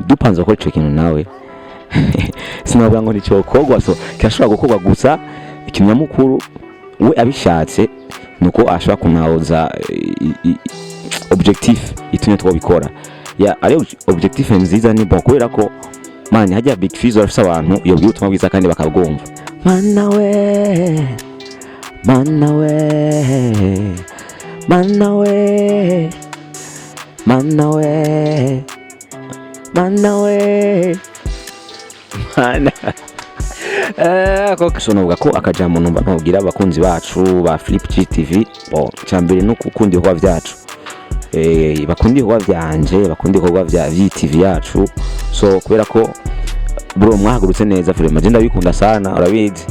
Dupanze gukora ico kintu nawe sinavuga ngo nticokorwa, so kirashobora gukorwa. Gusa ikintu nyamukuru we abishatse nuko ashobora kunahoza objectif itumye twobikora. Ya, ari objectif nziza, ni bon, kubera ko man, hajya Big Fizzo arafise abantu yobwira ubutumwa bwiza kandi bakabwumva. Mana we, mana we, mana we, mana we, mana we, mana. So novuga ko akajambo numva nobwira abakunzi bacu ba Flip GTV, bon, cyambere no gukunda ibikorwa vyacu, bakunda ibikorwa vyanje, bakunda ibikorwa vya VTV yacu. So kubera ko bro, mwahagurutse neza, vraiment je ndabikunda sana, urabizi.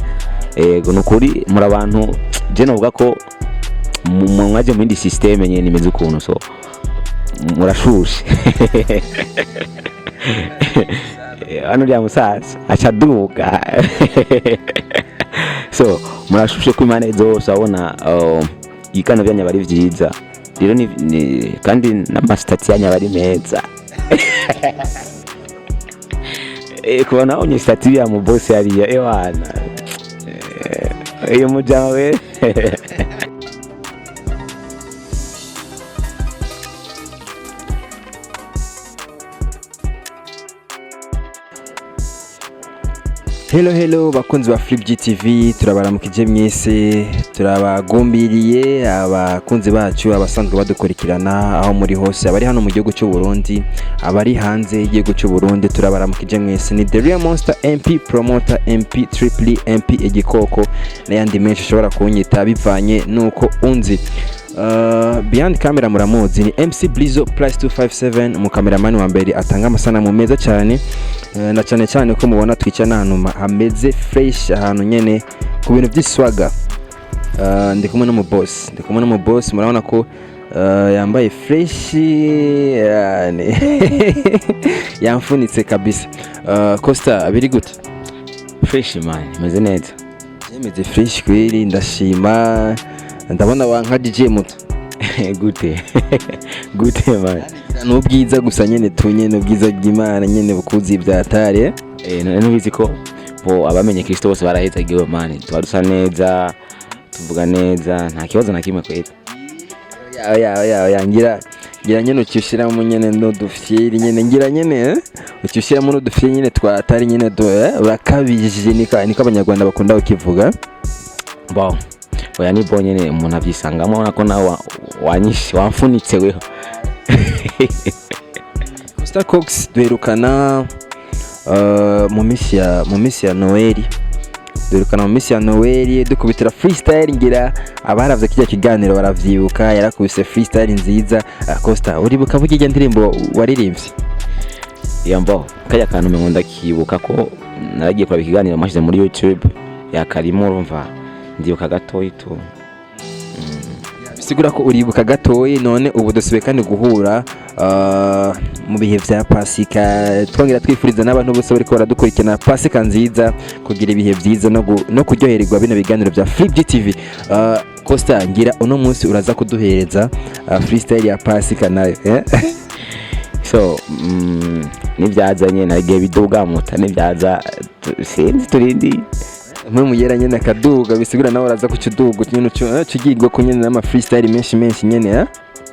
Ego, nukuri muri abantu je novuga ko mwaje mu yindi système nyene imeze ukuntu, so murashushe. Hano uriya musaza aca aduga, so murashushe ku impande zose. Urabona ibiganiro byanyu aba ari vyiza rero kandi n'ama status yanyu aba ari meza. Kuba nabonye statut ya mu boss hariya, ewana, uyu mujama we. Hello hello bakunzi ba Flip GTV, turabaramukije mwese, turabagumbiriye abakunzi bacu abasanzwe badukurikirana aho muri hose, abari hano mu gihugu cy'u Burundi, abari hanze y'igihugu cy'u Burundi, turabaramukije mwese. Ni The Real Monster MP Promoter MP Triple MP igikoko n'ayandi menshi ushobora kunyita bivanye nuko unzi. Behind camera muramuzi ni MC Blizo plus 257, umukameramani wa mbere atanga amasanamu meza cyane, na cyane cyane ko mubona twicaye n'ahantu hameze fresh, ahantu nyene ku bintu by'iswaga. Ndi kumwe n'umuboss, ndi kumwe n'umuboss, murabona ko yambaye fresh yani yamfunitse kabisa. Costa, biri gute? Fresh man, imeze neza. Yemeze fresh kweli, ndashima. Ndabona wankajije muto. Gute gute man? Ni ubwiza gusa nyene, tunye ni ubwiza bw'Imana nyene bukuzi byatare. None nubizi ko bo abamenye Kristo bose barahezagiwe man, tuba dusa neza, tuvuga neza, nta kibazo na kimwe kweli. Ya ya ya ya, ngira nyene ucyushiramo nyene n'udufyeri nyene, ngira nyene ucyushiramo n'udufyeri nyene twatari nyene do urakabije, niko abanyarwanda bakunda kukivuga. Bon, oya, ni bo nyene umuntu avyisangamo, ubona ko nawe wanyishe, wamfunitse weho. Costa Cox, duherukana mu minsi ya Noel, duherukana mu minsi ya Noel dukubitira freestyle. Ngira abaravye kijya kiganiro baravyibuka, yarakubise freestyle nziza. Costa, uribuka burya ijya ndirimbo waririmbye? Yambo kajya kantu umengo ndakibuka ko naragiye kuraba ikiganiro mwashize muri YouTube ya Karimo, urumva ndibuka gatoyi tu. Bisigura ko uribuka gatoyi. None ubu dusubiye kandi guhura mu bihe vya Pasika, twongera twifuriza n'abantu bose bariko baradukurikirana Pasika nziza, kugira ibihe vyiza no kuryohererwa bino biganiro bya Flip GTV. Costa, ngira uno munsi uraza kuduhereza freestyle ya Pasika nayo, eh? So nibyazanye nagiye biduga muta nibyaza sinzi, turindi. Mwe mugera nyene akaduga, bisigura nawe uraza kucuduga nyene ucugirwa ko nyene n'ama freestyle menshi menshi nyene, eh?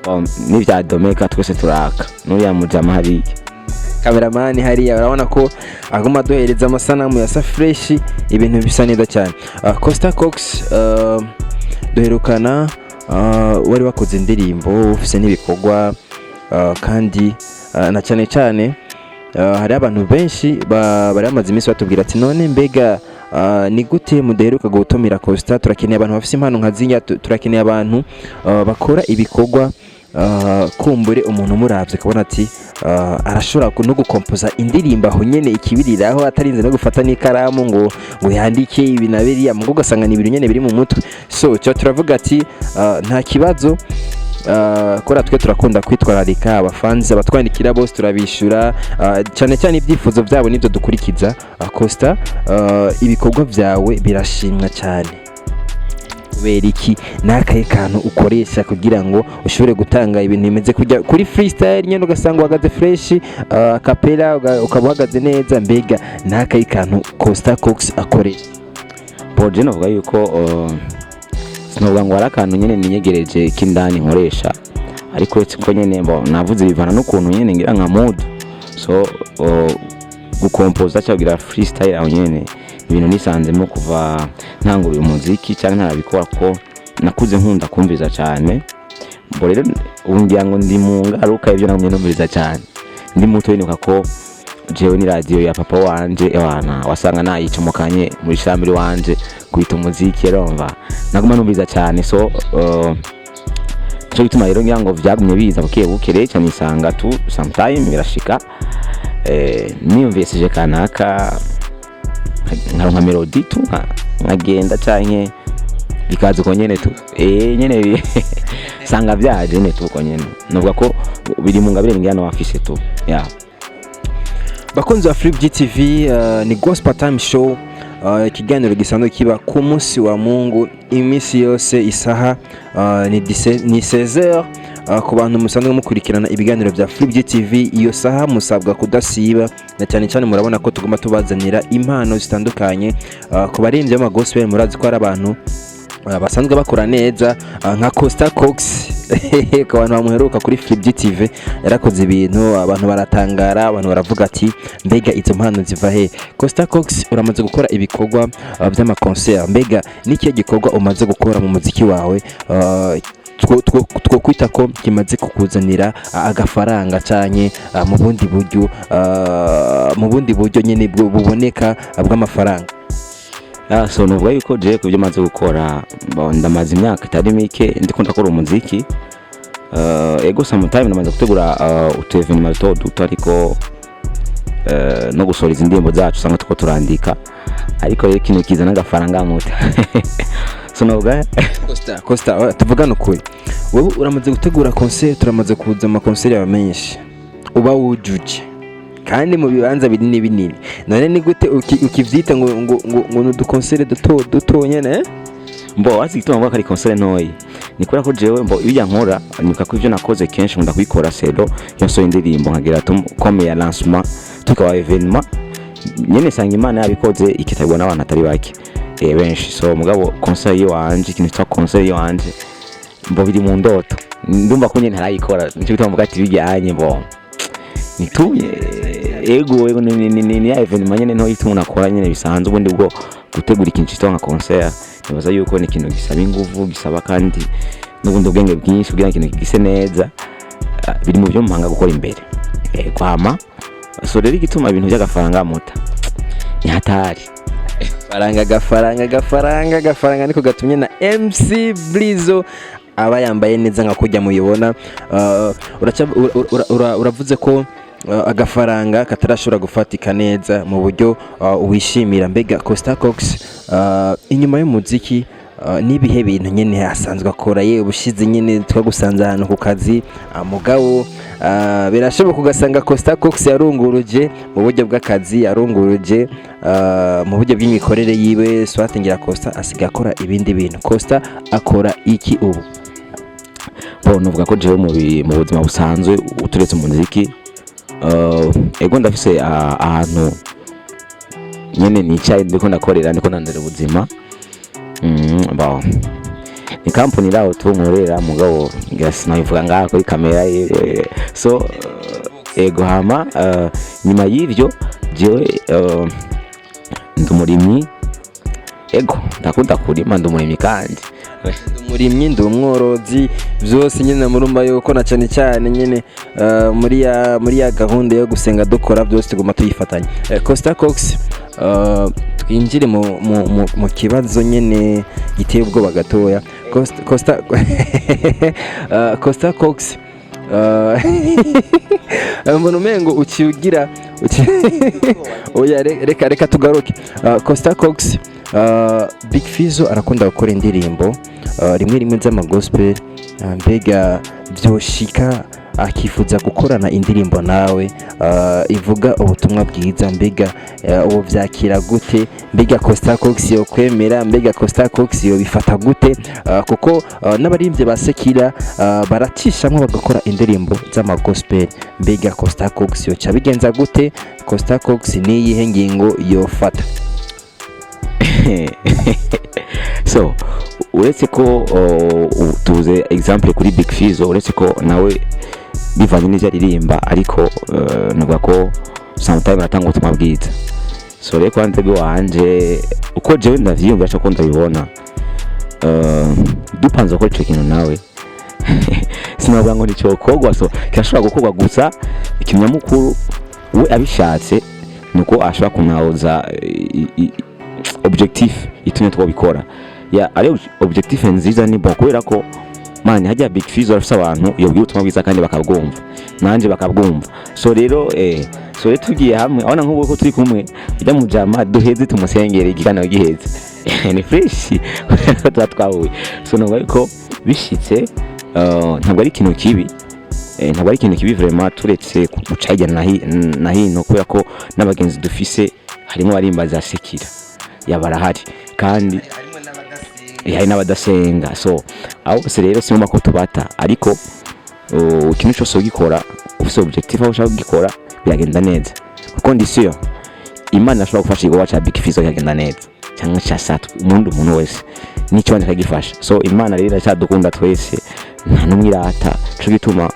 Bon, nivyadomeka twese turaka n'uriya mujama hariya. Kameramani hariya urabona ko aguma aduhereza amasanamu yasa fresh, ibintu bisa neza cyane. Costa Cox, duherukana wari wakoze indirimbo, ufise n'ibikorwa, kandi na cyane cyane hari abantu benshi bari bamaze iminsi batubwira ati: "None mbega ni gute mudaheruka gutumira Costa? Turakeneye abantu bafise impano nka zinya, turakeneye abantu bakora ibikorwa, kumbure umuntu umuravye akabona ati arashobora no gukompoza indirimbo aho nyene ikibiriraho, atarinze no gufata n'ikaramu ngo yandike ibi na biriya, mugo ugasanga ni ibintu nyene biri mu mutwe." So cyo turavuga ati nta kibazo, kora twe turakunda kwitwararika abafanzi, abatwandikira bose turabishura, cyane cyane ibyifuzo byabo nibyo dukurikiza. Costa, ibikorwa byawe birashimwa cyane. Kubera iki? N'akahe kantu ukoresha kugira ngo ushobore gutanga ibintu bimeze kujya kuri freestyle nyine, ugasanga uhagaze fresh, capella, ukaba uhagaze neza? Mbega n'akahe kantu Costa Cox akoresha? Bon, je novuga yuko sinovuga ngo hari akantu nyene ninyegereje k'indani nkoresha, ariko uretse ko nyene, bon, navuze bivana n'ukuntu nyene ngira nka mood. So gukompoza cyangwa kugira freestyle aho nyene, ibintu nisanzemo kuva ntangura uyu muziki cyangwa ntarabikora, ko nakuze nkunda kumviriza cyane. Bo rero ubu ngira ngo ndi mu ngaruka y'ibyo nagumye numviriza cyane ndi muto. Nibuka ko jewe ni radiyo ya papa wanje, ewana, wasanga nayicomokanye muri chambre wanje kwita umuziki, urumva naguma numviriza cyane. So nico gituma rero ngira ngo vyagumye biza buke buke. Rero cyane nisanga tu sometime birashika, niyumvishije kanaka, nkaronka melody tu, nkagenda canke bikaza uko nyene tu, nyene sanga vyaje nyene tu uko nyene. Novuga ko biri mu ngabire ngira no wafise tu, yeah. Bakunzi ba Flip GTV, ni Gospel Time Show, ikiganiro gisanzwe kiba ku munsi wa Mungu iminsi yose, isaha ni 16h. Ku bantu musanzwe mukurikirana ibiganiro bya Flip GTV, iyo saha musabwa kudasiba, na cyane cyane murabona ko tugomba tubazanira impano zitandukanye. Ku baririmbyi b'amagospel, murazi ko hari abantu basanzwe bakora neza, nka Costa Cox. Ku bantu bamuheruka kuri Flip TV, yarakoze ibintu abantu baratangara, abantu baravuga ati: "Mbega izo mpano ziva he?" Costa Cox, uramaze gukora ibikorwa by'amaconcert. Mbega n'ikihe gikorwa umaze gukora mu muziki wawe two kwita ko kimaze kukuzanira agafaranga, canke mu bundi buryo nyene buboneka bw'amafaranga? Ah, so novuga yuko je ku byo maze gukora, bon, ndamaze imyaka itari mike ndiko ndakora umuziki. Ego, sometime namaze gutegura utu événement duto duto, ariko no gusohora izi ndirimbo zacu usanga tuko turandika, ariko rero ikintu kizana agafaranga muta, so novuga Costa, Costa, oya, tuvugane ukuri. Wowe uramaze gutegura concert, turamaze kuza ama concert yawe menshi, uba wujuje kandi mu bibanza binini binini. None ni gute ukivyita ngo ni uduconcert duto duto nyene, eh? Mbo wazi igituma mvuga ko ari concert ntoyi, ni kubera ko jewe, mbo, ibijya nkora, nibuka ko ivyo nakoze kenshi nkunda kubikora selo. Iyo nsohoye indirimbo nkagira comme ya lancement, tukaba événement nyene, sanga Imana yabikoze ikitabwa n'abantu atari bake, benshi. So mugabo concert yiwanje, ikintu cyitwa concert yiwanje, mbo biri mu ndoto, ndumva ko nyene ntarayikora. Nico gituma mvuga ati bijyanye, bo nituye, ego ego, ni ya événement nyene ntoyi umuntu akora nyene bisanzwe. Ubundi bwo gutegura ikintu cyitwa nka concert, nibaza yuko ni ikintu gisaba inguvu, gisaba kandi n'ubundi ubwenge bwinshi kugira ngo ikintu gise neza. Ah, biri mu byo mpanga gukora imbere, kwama. So rero igituma ibintu by'agafaranga muta ni hatari. Faranga, gafaranga, gafaranga, gafaranga niko gatumye na MC Blizo aba yambaye neza nka kujya muyibona. Uravuze ko agafaranga katarashobora gufatika neza mu buryo wishimira. Mbega Costa Cox, inyuma y'umuziki, n'ibihe bintu nyene asanzwe akora? Ye ubushize nyene twagusanze ahantu ku kazi, mugabo birashoboka ugasanga Costa Cox yarunguruje mu buryo bw'akazi, yarunguruje mu buryo bw'imikorere yiwe, soit ngira Costa asigaye akora ibindi bintu. Costa akora iki ubu? Bon, nuvuga ko jewe mu buzima busanzwe, uturetse umuziki, ego, ndafise ahantu nyene nicaye ndiko ndakorera, ndiko ndandera ubuzima. Bon, ni kampuni iraho tu nkorera, mugabo ngira sinabivuga ngaha kuri kamera. So ego, hama nyuma y'ivyo jewe ndi umurimyi. Ego, ndakunda kurima, ndi umurimyi kandi. Ndi umurimyi, ndi umworozi, byose nyine. Murumva yuko na cyane cyane nyine muri ya gahunda yo gusenga dukora byose, tuguma tuyifatanya. Costa Cox, twinjire mu kibazo nyine giteye ubwoba gatoya. Costa Cox, mbona umengo uciugira oya, reka tugaruke. Costa Cox, Big Fizzo arakunda gukora indirimbo rimwe rimwe z'amagospel. Mbega byoshika Akifuza gukorana indirimbo nawe ivuga ubutumwa bwiza, mbega ubu vyakira gute? Mbega Costa Cox yo kwemera? Mbega Costa Cox yo bifata gute? Kuko n'abaririmbyi ba secular baracishamwo bagakora indirimbo z'ama gospel. Mbega Costa Cox yo bigenza gute? Costa Cox ni iyihe ngingo yofata? So uretse ko tuze example kuri Big Fizzo, uretse ko nawe bivanye n'ivyo aririmba, ariko navuga ko sometimes aratanga ubutumwa bwiza. So rero kwanze bwanje, uko jewe ndavyiyumvira ko ndabibona, dupanze gukora ico kintu nawe, sinavuga ngo nticokorwa. So kirashobora gukorwa, gusa ikinyamukuru we abishatse nuko ashobora kunawoza objectif itumye twabikora. Ya, ari objectif nziza, ni bon, kubera ko man, hajya Big Fizzo arafise abantu yobwira ubutumwa bwiza kandi bakabwumva, nanje bakabwumva. So rero tugiye hamwe, abona nk'ubu ko turi kumwe, ujya mu jama duheze tumusengere, ikiganiro giheze ni fresh kubera ko tuba twahuye. So numva yuko bishitse, ntabwo ari ikintu kibi. Ntabwo ari ikintu kibi vraiment, turetse guca hirya na hino, kubera ko n'abagenzi dufise harimo abarimba za secular, ya, barahari kandi hari n'abadasenga. So aho bose rero si ngombwa ko tubata, ariko ikintu cyose ugikora ufise objectif aho ushaka kugikora, biragenda neza, kuko ndi sûr Imana ashobora gufasha igikorwa ca Big Fizzo kikagenda neza, cyangwa cya Satu, umundi umuntu wese n'icyo wandi akagifasha. So Imana rero iracyadukunda twese, nta n'umwe irata. Ico gituma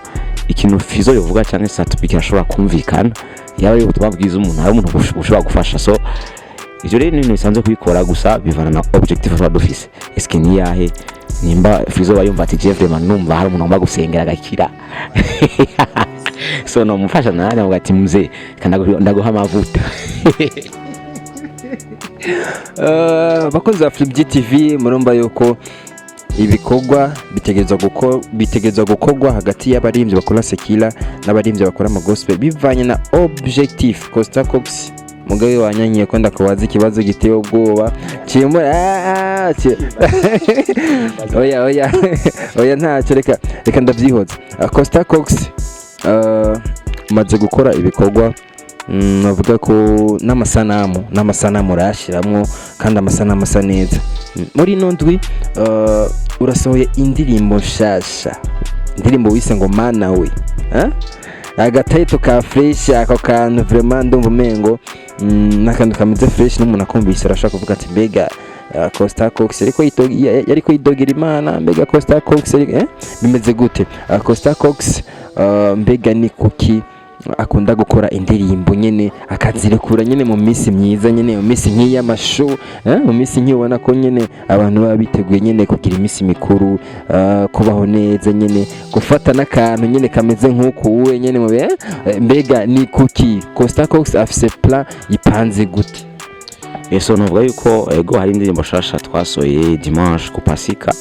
ikintu Fizzo yovuga cyangwa Satu kirashobora kumvikana, yaba ari ubutumwa bwiza, umuntu hari umuntu bushobora gufasha. So ivyo rero ni ibintu bisanzwe kubikora, gusa bivana na objectif tuba dufise. Eske ni yahe? Nimba Fizzo bayumva ati je vraiment numva hari umuntu ngomba gusengera agakira, so nomufasha nanjye avuga ati mzee, reka ndaguha amavuta. Bakozi ba Flip TV, murumva yuko ibikorwa bitegerezwa gukorwa hagati y'abaririmbyi bakora secular n'abaririmbyi bakora ama gospel, bivanye na objectif. Costa Cox, mugabe wanyanyiye ko ndakubaza ikibazo giteye ubwoba kimura. Oya, oya, oya, ntacyo, reka reka ndavyihoza. Costa Cox, umaze gukora ibikorwa, navuga ko n'amasanamu urayashiramwo kandi amasanamu asa neza. Muri ino ndwi urasohoye indirimbo nshasha, indirimbo wise ngo Mana we, eh? Agatayitu ka fresh, ako kantu vraiment ndumva umengo n'akantu kameze fresh, n'umuntu akumvise arashaka kuvuga ati mbega Costa Cox ariko yariko yidogera Imana? Mbega Costa Cox bimeze gute? Costa Cox, mbega ni kuki akunda gukora indirimbo nyene akazirekura nyene mu minsi myiza, nyene mu minsi nk'iy'amashow, mu minsi nk'iyo ubona ko nyene abantu baba biteguye nyene kugira iminsi mikuru, kubaho neza nyene, gufata n'akantu nyene kameze nk'uku uwe nyene mu mbega ni kuki Costa Cox afise plan ipanze gute? Eso novuga yuko ego, hari indirimbo shasha twasohoye dimanche ku Pasika.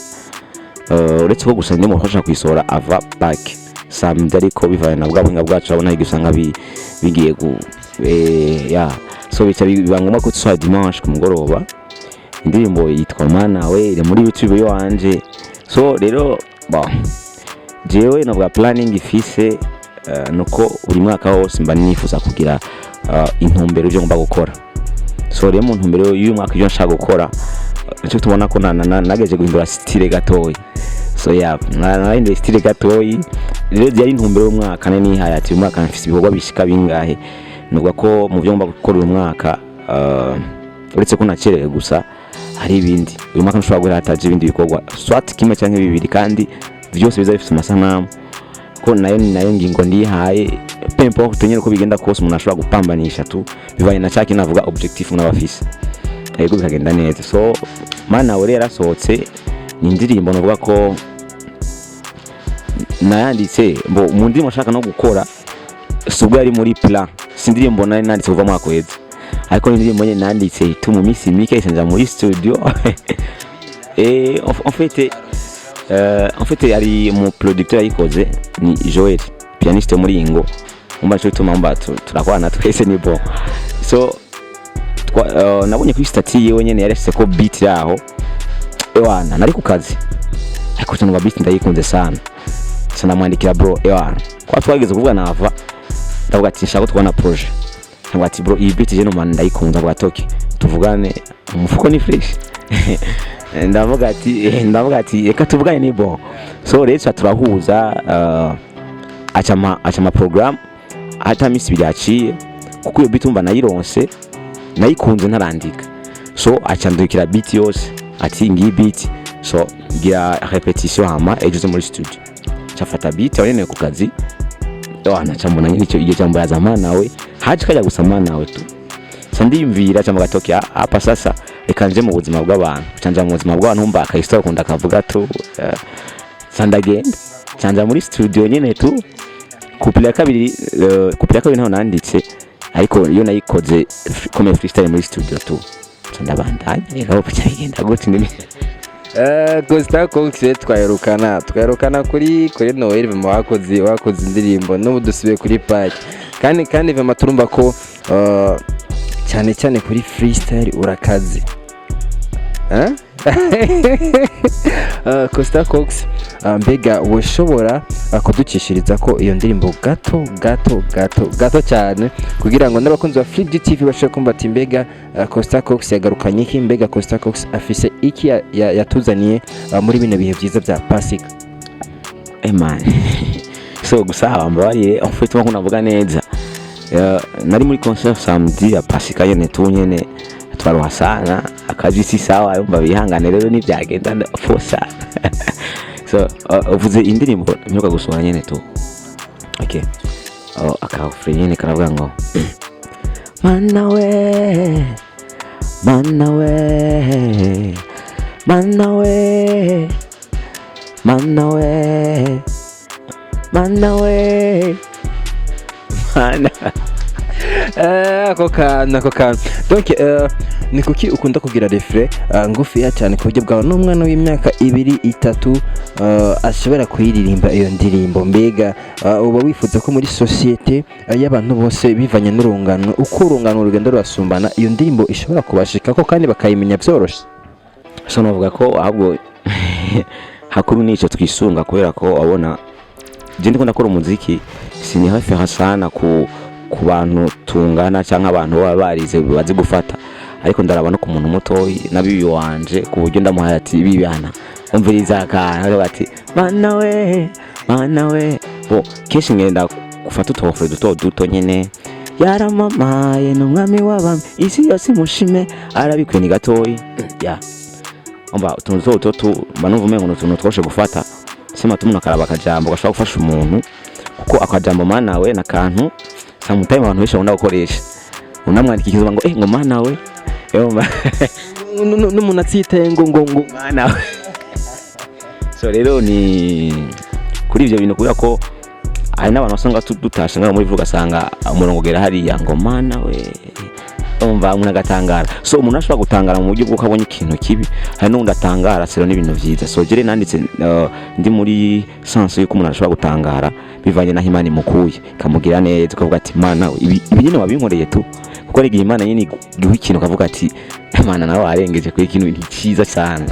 Uretse ko gusa indirimbo twashaka kuyisohora ava back samedi, ariko bivanye na bwa buhinga bwacu, urabona igihe usanga bigiye gu ya, so bica biba ngombwa ko dusohora dimanche ku mugoroba. Indirimbo yitwa Mana we, iri muri YouTube yanje. So rero bon, jewe novuga planning ifise nuko buri mwaka wose mba nifuza kugira intumbero y'ivyo ngomba gukora. So rero mu ntumbero y'uyu mwaka, ibyo nshaka gukora, nicyo tubona ko nagejeje guhindura style gatoyi. So yeah, nahinduye style gatoyi. Rero yari intumbero y'umwaka nari nihaye ati uyu mwaka mfise ibikorwa bishika bingahe. Nuvuga ko mu byo ngomba gukora uyu mwaka, uretse ko nacerewe, gusa hari ibindi uyu mwaka nshobora guhera hataje ibindi bikorwa, soit kimwe cyangwa bibiri, kandi byose biza bifite amasanamu, ko nayo ni nayo ngingo ndihaye. Peu importe nyine uko bigenda kose, umuntu ashobora gupambanisha tu bivanye na cya kintu avuga objectif umuntu aba afise, yego, bikagenda neza. So Mana we rero yarasohotse, ni indirimbo navuga ko nayanditse mbo mu ndirimbo nshaka no gukora. Si ubwo yari muri plan, si indirimbo nari nanditse kuva mwaka uheze, ariko ni indirimbo nyine nanditse tu mu minsi mike nja muri studio. Et en fait hari umu producteur yayikoze, ni Joel, pianiste muri Ingo. Umva, cyo bituma mba turakorana twese, ni bon. So nabonye kuri statut yiwe nyene yari yashyize ko beat yaho. Ewana, nari ku kazi, ariko numva beat ndayikunze sana. Ca ndamwandikira: "Bro, ewana kwa twageze kuvuga nava." Ndavuga ati: "Nshaka ko tubona projet." Ndavuga ati: "Bro, iyi beat je no man ndayikunze." Avuga ati: "Okay, tuvugane, umufuko ni fresh." Ndavuga ati: "Reka tuvugane, ni bon." So rero tuca turahuza, aca ama program hata misi ibiri yaciye, kuko iyo beat umva nayironse nayikunze ntarandika. So aca ndukira beat yose, ati: "Ngiyi beat, so gira répétition, hama ejo uze muri studio." Cafata beat aho nyene ku kazi. Wana ca mbona nyene icyo jambo yaza nawe haje kajya gusa nawe tu. Ca ndiyumvira, ca gatoki hapa sasa, reka nje mu buzima bw'abantu. Ca nja mu buzima bw'abantu, mba akahistoire kunda kavuga tu, ca ndagenda, ca nja muri studio nyene tu. Couplet ya kabiri ntaho nanditse, ariko iyo nayikoze comme freestyle muri studio tu. Ca ndabandanya rero, ca bigenda gutyo ndimi. Costa Cox, twaherukana kuri Noel. Vema wakoze indirimbo, n'ubu dusubiye kuri Park. Kandi vema turumva ko cyane cyane kuri freestyle urakaze. Eh? Costa Cox, mbega woshobora kuducishiriza ko iyo ndirimbo gato gato gato gato cyane, kugira ngo n'abakunzi ba Flip TV bashobore kumva ati: "Mbega Costa Cox yagarukanye iki? Mbega Costa Cox afise iki yatuzaniye muri bino bihe byiza bya Pasika?" Eh man, so gusa wambabarire, en fait nkuko navuga neza, nari muri concert samedi ya Pasika nyene tu, nyene twaruha sana, akazi si sawa, yumva bihangane rero ntibyagenda fo sana. So uvuze indirimbo mperuka gusohora nyene tu. Okay, akafure nyene karavuga ngo: "Mana we, mana we, mana we, mana we, mana we, mana." Ako kantu donc, ni kuki ukunda kugira refrain ngufiya cyane, ku buryo bwawe n'umwana w'imyaka 2, 3 ashobora kuyiririmba iyo ndirimbo? Mbega uba wifuza ko muri société y'abantu bose, bivanye n'urungano, uko urungano rugenda rurasumbana, iyo ndirimbo ishobora kubashikako kandi bakayimenya byoroshe? So navuga ko ahubwo hakuru nico twisunga, kubera ko wabona je ndiko ndakora umuziki, sini hafi sana ku bantu tungana cyangwa abantu baba barize bazi gufata, ariko ndaraba no ku muntu mutoyi nabibi wanje, ku buryo ndamuhaye ati: "Bibana, umviriza akantu," bati: "Mana we, mana we." Bo kenshi ngenda gufata utofure duto duto nyene: "Yaramamaye, ni umwami w'abami, isi yose imushime, arabikwiye." Ni gatoyi ya umva utuntu duto duto, mba numva umengo ni utuntu tworoshe gufata. Sima umuntu akaraba akajambo gashobora gufasha umuntu, kuko akajambo "mana we" nakantu sometimes abantu benshi bakunda gukoresha. Unamwandika ikibazo ngo ngo "mana we", yumva. N'umuntu atsitaye ngo "Mana we." So rero ni kuri ibyo bintu, kubera ko hari n'abantu basanga dutashe ngaho muri vuga, ugasanga umurongo ugera hariya ngo "mana we", umva umuntu agatangara. So umuntu ashobora gutangara mu buryo bw'uko abonye ikintu kibi, hari n'undi atangara sero n'ibintu byiza. So jere nanditse ndi muri sens yuko umuntu ashobora gutangara bivanye n'aho Imana imukuye, ikamugira neza, ukavuga ati: "Mana we, ibi nyine wabinkoreye tu." Kuko hari igihe Imana nyine iguha ikintu ukavuga ati: "Imana nawe warengeje kuri ikintu, ni cyiza cyane."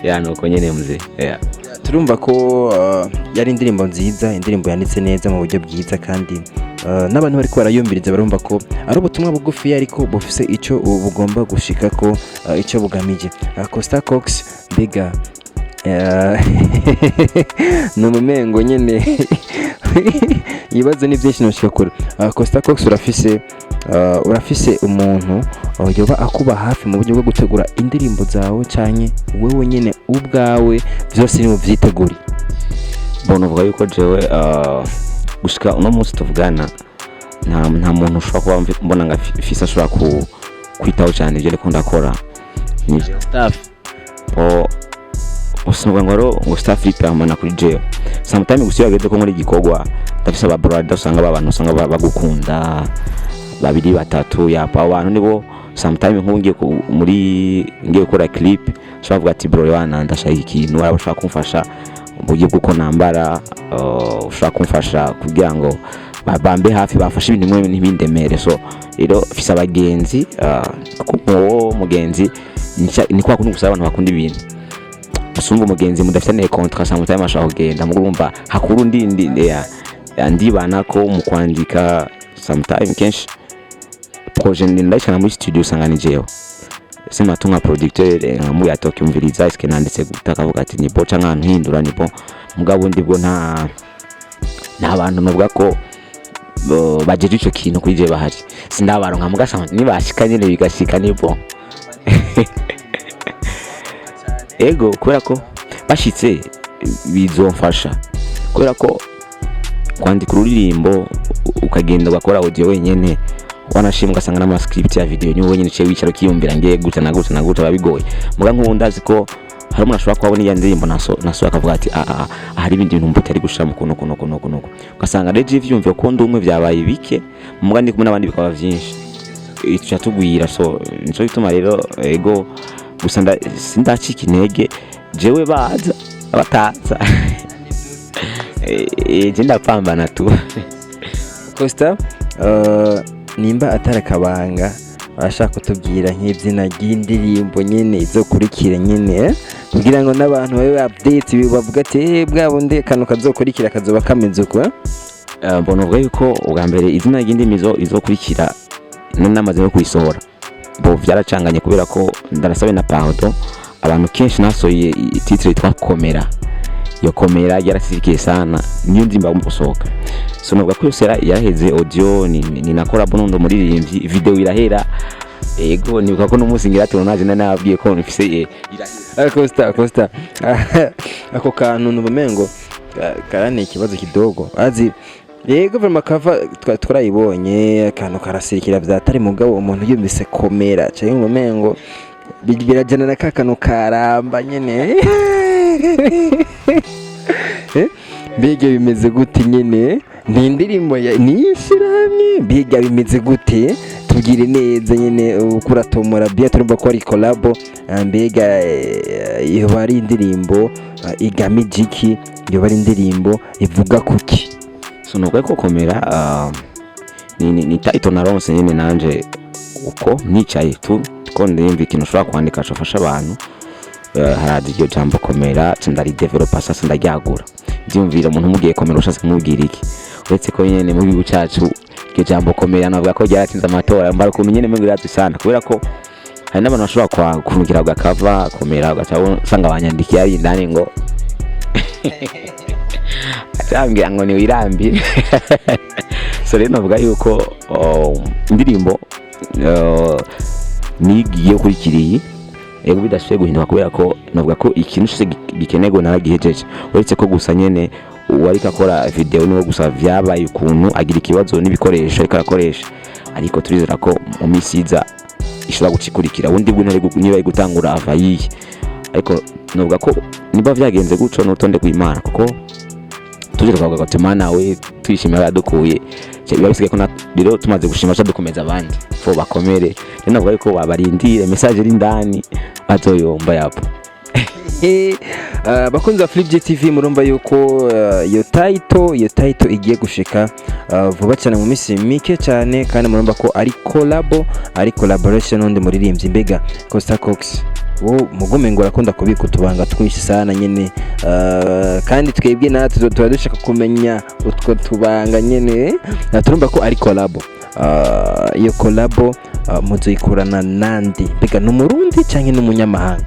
Ya, nuko nyene mzee, yeah. Turumva ko yari indirimbo nziza, indirimbo yanditse neza mu buryo bwiza, kandi n'abantu bariko barayumviriza barumva ko ari ubutumwa bugufi ariko bufise ico bugomba gushika ko, ico bugamije. Costa Cox, mbega ni umumengo nyene, ibibazo ni byinshi ntushika kure. Costa Cox, urafise umuntu yoba akuba hafi mu buryo bwo gutegura indirimbo zawe, canke wewe nyene ubwawe byose ni muvyiteguri? Bon, uvuga yuko jewe gushika uno munsi tuvugana, nta muntu ushobora kuba mbona ngo afise ashobora kwitaho cyane ibyo ndiko ndakora. Ni staff? O usanga ngo ro ngo staff ipamana kuri jewe. Sometimes gusa iyo hageze ko nkora igikorwa, ndafise aba brother, usanga ba bantu usanga bagukunda babiri batatu yapa. Abo bantu nibo sometimes nk'ubu ngiye muri ngiye gukora clip, ushobora kuvuga ati: "Bro wana, ndashaka ikintu." Araba ushobora kumfasha mu buryo bw'uko nambara, ushobora kumfasha kugira ngo bambe hafi, bamfashe ibintu bimwe ntibindemere. So rero mfise abagenzi, kuko uwo mugenzi ni kwa kundi gusa abantu bakunda ibintu. Usumva umugenzi mudafitaniye contrat, sometimes ashobora kugenda mugo urumva hakuru ndi ya ndibana ko mu kwandika. Sometime kenshi projet ndayishana muri studio, usanga ni jewe sema nka producteur, nkamubwira ati: "Ukumviriza eske nanditse gute?" Akavuga ati: "Ni bon," canke ahantu hindura ni bon. Mugabo undi bwo nta bantu novuga ko bajeje ico kintu kuri je bahari, sindabaronka. Mugasanga nibashika nyene bigashika ni bon. Ego, kubera ko bashitse bizomfasha, kubera ko kwandika ururirimbo ukagenda ugakora audio wenyene, wanashima ugasanga n'ama script ya video niwe wenyene uciye wicara ukiyumvira ngiye gutya na gutya na gutya, biba bigoye. Muga nk'ubu ndazi ko hari umuntu ashobora kuba abona iya ndirimbo naso akavuga ati: "Ah ah, hari ibindi bintu mutari gushira mu kuno kuno kuno kuno." Ugasanga rero ivyumviro ko ndi umwe vyabaye bike, muga ndi kumwe n'abandi bikaba vyinshi, tuca tugwira. So nico gituma rero, ego, gusa sindacika intege jewe, baza bataza, je ndapambana tu. Costa, nimba atari akabanga, barashaka kutubwira nk'izina ry'indirimbo nyine izokurikira nyine, eh? Kugira ngo n'abantu babe update, bavuga ati: "Eh, bwa bundi akantu kazokurikira kazoba kameze uko, eh?" Mbona uvuga yuko ubwa mbere izina ry'indimi izokurikira namaze no kuyisohora bo byaracanganye, kubera ko ndanasabe na pardon abantu kenshi. Nasohoye titre yitwa Komera. Iyo Komera yarasirikiye sana, niyo ndirimbo agomba gusohoka. So novuga ko yose yaraheze audio, ni na collab n'undi muririmbyi, video irahera. Ego, nibuka ko n'umunsi ngira tournage nari nababwiye ko nfise irahera. Ah, Costa, Costa, ako kantu numva umengo karani ikibazo kidogo azi. Yego, vraiment kava twarayibonye, akantu karasirikira vyatari. Mugabo umuntu yumvise Komera canke umengo birajana na ka kantu karamba nyene. Eh, mbega bimeze gute nyene? Ni indirimbo ni ishirahamwe? Mbega bimeze gute? Tubwire neza nyene uko uratomora bien. Turumva ko ari collabo. Mbega yoba ari indirimbo igamije iki? Yoba ari indirimbo ivuga kuki? So nuvuga ko Komera ni title naronse nyene nanje uko nicaye tu ko ndiyumva ikintu ushobora kwandika cofasha abantu. Haraza iryo jambo Komera, ca ndaridevelopa, sasa ndaryagura. Ndiyumvira umuntu umugiye komera ushatse kumubwira iki? Uretse ko nyene mu gihugu cacu iryo jambo komera navuga ko ryaratsinze amatora, mbara ukuntu nyene mwe birazwi sana, kubera ko hari n'abantu bashobora kurungikira ugakava komera, ugaca usanga banyandikiye ari indani ngo acambwira ngo niwirambire. So rero navuga yuko indirimbo nigiye gukurikira iyi, ego, bidashoboye guhinduka, kubera ko navuga ko ikintu cyose gikenerwa naragihejeje, uretse ko gusa nyene uwariko akora video niwe gusa vyabaye ukuntu agira ikibazo n'ibikoresho ariko arakoresha. Ariko turizera ko mu minsi iza ishobora gucikurikira. Ubundi bwo niba ari gutangura ava yiye, ariko novuga ko niba vyagenze guco n'urutonde rw'Imana, kuko tuje tukavuga ngo Imana we tuyishimira yadukuye, biba bisigaye ko rero tumaze gushima ca dukomeza abandi fo bakomere. Rero navuga yuko wabarindire message iri indani bazoyumva yapo. Abakunzi ba Flip TV, murumva yuko iyo title igiye gushika vuba cyane, mu minsi mike cyane, kandi murumva ko ari collabo, ari collaboration n'undi muririmbyi. Mbega Costa Cox, wo mugume ngo urakunda kubika utubanga twinshi sana nyene, kandi twebwe natwe tuba dushaka kumenya utwo tubanga nyene. Turumva ko ari collabo. Iyo collabo muzoyikorana nande? Mbega ni Umurundi canke n'umunyamahanga?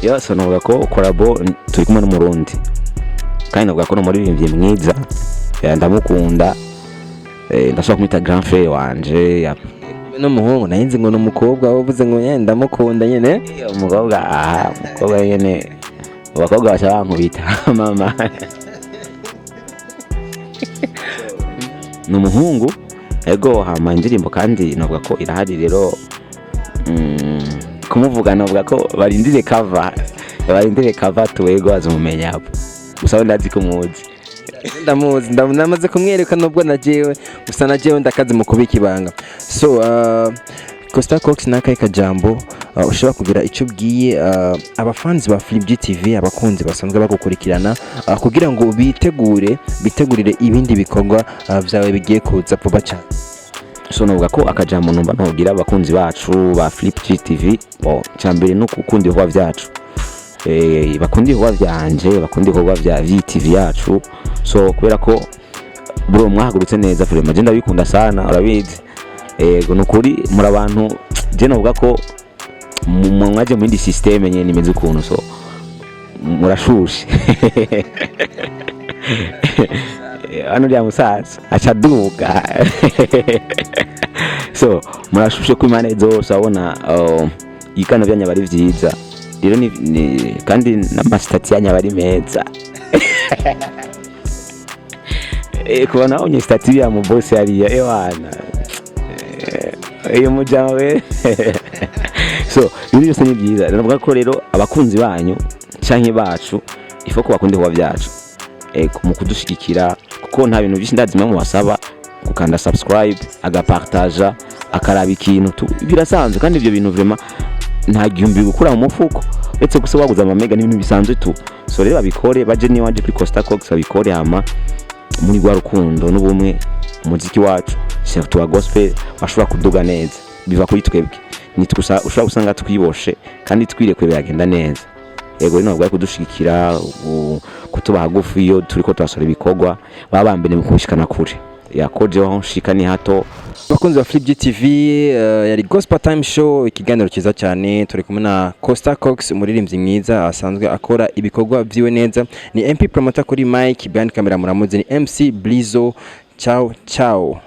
Yose navuga ko collabo turi kumwe n'Umurundi, kandi navuga ko ni umuririmbyi mwiza. Ndamukunda. Ndashobora kumwita grand frère wanje N'umuhungu? Nahinze ngo ni umukobwa, wavuze ngo nyene ndamukunda nyene. Umukobwa, aha umukobwa nyene, abakobwa baca bankubita mama. Ni umuhungu, ego. Hama indirimbo kandi navuga ko irahari rero. Kumuvuga navuga ko barindire cover, barindire cover tu. Ego, azumumenya hapo, gusa we ndazi ko muzi. Ndamuzi, namaze kumwereka, nubwo na jewe gusa na jewe ndakazi mu kubika ibanga. So Costa Cox, n'akahe kajambo ushobora kugira icyo ubwiye abafanzi ba Flip TV, abakunzi basanzwe bagukurikirana, kugira ngo bitegure, bitegurire ibindi bikorwa vyawe bigiye kuza vuba cyane? So navuga ko akajambo numva ntogira abakunzi bacu ba Flip TV, bo cyambere no gukunda ibikorwa vyacu. Bakunda ibikorwa vyanje, bakunda ibikorwa vya VTV yacu. So kubera ko bro mwahagurutse neza, vraiment je ndabikunda sana, urabizi. Ego, nukuri muri abantu je novuga ko mwaje mu yindi système nyene imeze ukuntu, so murashushe. Hano uriya musaza aca aduga. So murashushe ku impande zose, urabona ibiganiro byanyu aba ari vyiza rero kandi n'ama statuts yanyu aba ari meza. Kuba nabonye statut ya mu boss hariya, ewana, iyo mujama we. So ibintu byose ni byiza. Navuga ko rero abakunzi banyu canke bacu ifo ko bakunda ibikorwa byacu, ego, mu kudushigikira, kuko nta bintu byinshi ndazima mu basaba: gukanda subscribe, agapartaja, akaraba ikintu tu birasanzwe. Kandi ibyo bintu vraiment nta gihumbi gukura mu mufuko, uretse gusa waguze amamega, n'ibintu bisanzwe tu. So rero babikore, baje niwanje kuri Costa Cox babikore, hama muri rwa rukundo n'ubumwe umuziki wacu, surtout wa gospel, washobora kuduga neza. Biva kuri twebwe, nitwe ushobora gusanga twiboshe kandi twirekuye, biragenda neza. Yego, rero ntabwo kudushigikira, kutuba hagufi iyo turiko turasora ibikorwa, baba bambere mu kubishikana kure. Yakojeho aho nshika ni hato. Bakunzi ba Flip GTV, yari Gospel Time Show, ikiganiro cyiza cyane. Turi kumwe na Costa Cox, umuririmbyi mwiza asanzwe akora ibikorwa vyiwe neza. Ni MP Promoter kuri mic, behind camera muramuzi ni MC Blizo. Ciao ciao.